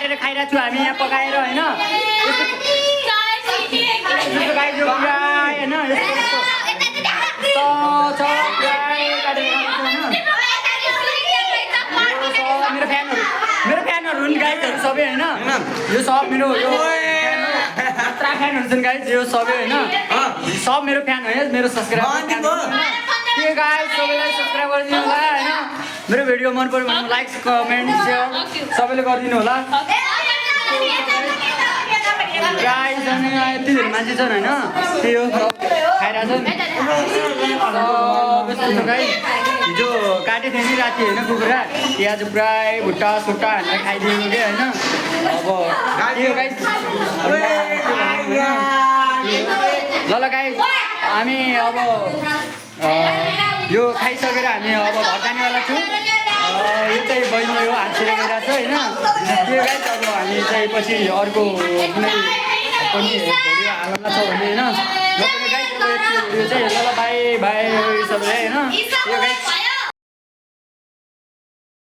काटेर खाइरहेको छु हामी यहाँ पकाएर होइन गाई जो पुरा होइन मेरो फ्यानहरू हुन् गाइजहरू सबै होइन यो सब मेरो यो खतरा फ्यानहरू छन् गाइज यो सबै होइन सब मेरो फ्यान हो मेरो सब्सक्राइबर के गाइज सबैलाई सब्सक्राइब गरिदिनु होला होइन मेरो भिडियो मन पऱ्यो भने लाइक कमेन्ट सेयर सबैले गरिदिनु होला गाइज अनि यति धेरै मान्छे छन् होइन त्यही हो खाइरहेछन् गाइज हिजो काटेको थिएँ नि राति होइन कुखुरा यहाँ चाहिँ प्राय भुट्टा सुट्टा हालेर खाइदिएको कि होइन अब त्यो गाइज ल गाइज हामी अब यो खाइसकेर हामी अब घर जानेवाला छौँ यो चाहिँ बहिनी हो हाँसेर गइरहेको छ होइन त्यो गाइज अब हामी चाहिँ पछि अर्को कुनै पनि भिडियो हाल्न छ भने होइन गाइज यो चाहिँ ल बाई बाई सबैलाई होइन